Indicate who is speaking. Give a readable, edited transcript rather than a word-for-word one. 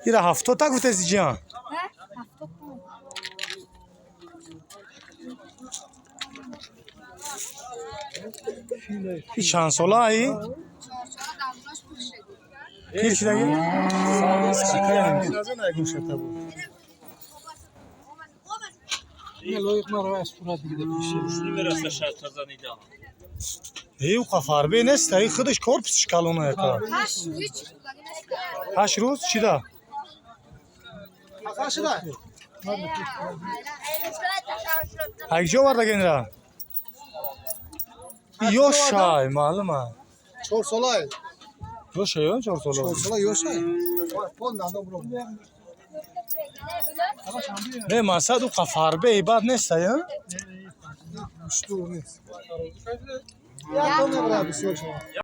Speaker 1: Ира 70 та гуфтеси, ҷиан? И чанд солаи? Пир шидаги? Уқа фарбе нест, и худаш корпусиш калона яка. 8 рӯз чида? Ҳакҷо овардагенра? Ёшай, маълума.
Speaker 2: 4 солай.
Speaker 1: Ёшай, ё 4 сола.
Speaker 2: 4 сола ёшай.
Speaker 1: Не, масад уқа фарбе бад нестай, а?
Speaker 2: Нест.